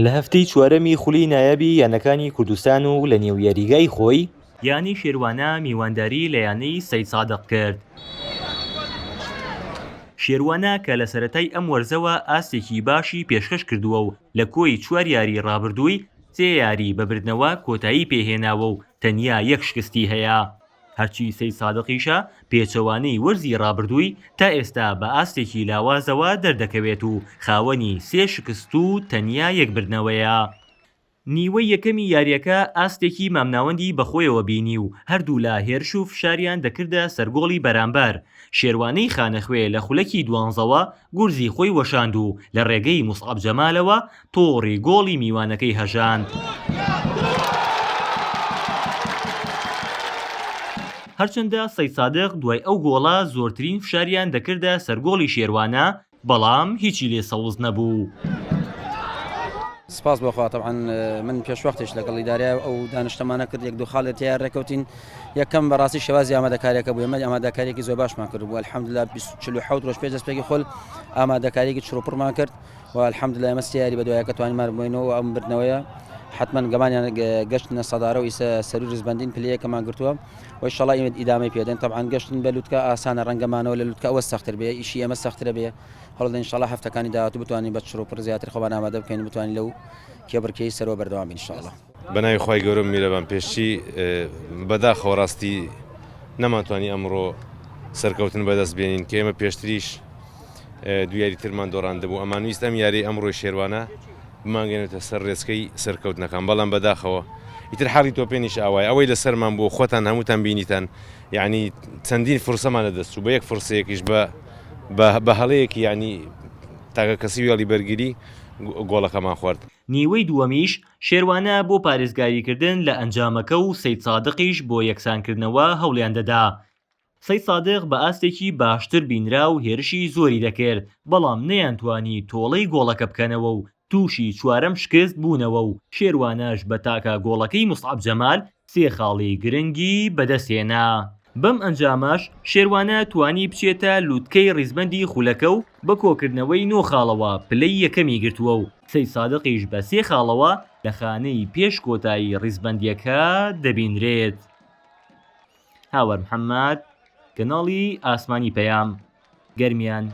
لە هەفتەی چوارەمی خولی نایابی یانەکانی کوردستان و لە نێو یاریگای خۆی، یانەی شێروانە میوانداری لە یانەی سەیدسادق کرد. شێروانە کە لە سەرەتای ئەم وەرزەوە ئاستێکی باشی پێشکەش کردووە و لە کۆی چوار یاری ڕابردووی سێ یاری بە بردنەوە کۆتایی پێهێناوە و تەنیا یەک شکستی هەیە. هەرچی سەیدسادقیشە پێچەوانەی وەرزی ڕابردووی تا ئێستا بە ئاستێکی لاوازەوە دەردەکەوێت و خاوەنی سێ شکست و تەنیا یەک بردنەوەیە. نیوەی یەکەمی یارییەکە ئاستێکی مامناوەندی بەخۆیەوە بینی و هەردوولا هێرش و فشاریان دەکردە سەر گۆڵی بەرامبەر، شێروانەی خانەخوێ لە خولەکی دوانزەوە گورزی خۆی وەشاند و لە ڕێگەی موسعەب جەمالەوە تۆڕی گۆڵی میوانەکەی هەژاند. هەرچەندە سەیدسادق دوای ئەو گۆڵە زۆرترین فشاریان دەکردە سەر گۆڵی شێروانە، بەڵام هیچی لێ سەوز نەبوو. سپاس بۆ خوا تەبعەن من پێشوەختیش لەگەڵ ئیدارە ئەو دانیشتەمانە کرد یەک دوو خاڵێ تیا ڕێکەوتین یەکەم بەڕاستی شێوازی ئامادەکاریەکە بوو ئێمە ئامادەکاریەکی زۆر باشمان کرد بوو الحمدلله 47 ڕۆژ پێش دەستپێکی خول ئامادەکاریەکی چڕوپڕمان کرد و الحمدلله ئێمە سێ یاری بەدوایەکە توانیمان ببەینەوە و ئەم بردنەوەیە حتمما گەمانیان گەشتنە سەدارە و ئیسە سەرو ریزبەندین پلەیەکەمان گرتووە و ئینشاڵڵا ئیمە ئیدامەی پێدەین تەبعەن گەشتن بە لوتکە ئاسانە ڕەنگە مانەوە لە لوتکە ئەوە سەختر بێ ئیشی ئێمە سەخترە بێ هەوڵدەین ئینشاڵڵا هەفتەکانی داهاتوو بتوانین بە چڕوپڕ زیاتر خۆمان ئامادە بکەین بتوانین لەو کێبڕکێی سەرەوە بەردەوام بین ئینشاڵڵا. بەناوی خوای گەورە و میرەبان پێشچی بەداخەوە ڕاستی نەمانتوانی ئەمڕۆ سەرکەوتن بەدەست بێنین کە ئێمە پێشتریش دوو یاری ترمان دۆڕاندبوو ئەمانویست ئەم یاری ئەمڕۆی شێروانە بمانگەێنێتە سەر ڕێچکەی سەرکەوتنەکان بەڵام بەداخەوە ئیتر حاڵی تۆپێنیش ئاوایە ئەوەی لەسەرمان بوو خۆتان هەمووتان بینیتان یعنی چەندین فرسەمان لە دەست چوو بە یەک فرسەیەکیش بە بە هەڵەیەکی یعنی تاکە کەسی وێڵی بەرگری گۆڵەکەمان خوارد. نیوەی دووەمیش شێروانە بۆ پارێزگاریکردن لە ئەنجامەکە و سەیدسادقیش بۆ یەکسانکردنەوە هەوڵیان دەدا. سەیدسادق بە ئاستێکی باشتر بینرا و هێرشی زۆری دەکرد، بەڵام نەیانتوانی تۆڵەی گۆڵەکە بکەنەوە و تووشی چوارەم شکست بوونەوە و شێروانەش بە تاکە گۆڵەکەی موسعەب جەمال سێ خاڵی گرنگی بەدەستهێنا. بەم ئەنجامەش شێروانە توانی بچێتە لوتکەی ریزبەندی خولەکە و بە کۆکردنەوەی نۆ خاڵەوە پلەی یەکەمی گرتووە و سەیدسادقیش بە سێ خاڵەوە لە خانەی پێش کۆتایی ریزبەندییەکە دەبینرێت. هاوار محەمەد، کەناڵی ئاسمانی پەیام، گەرمیان.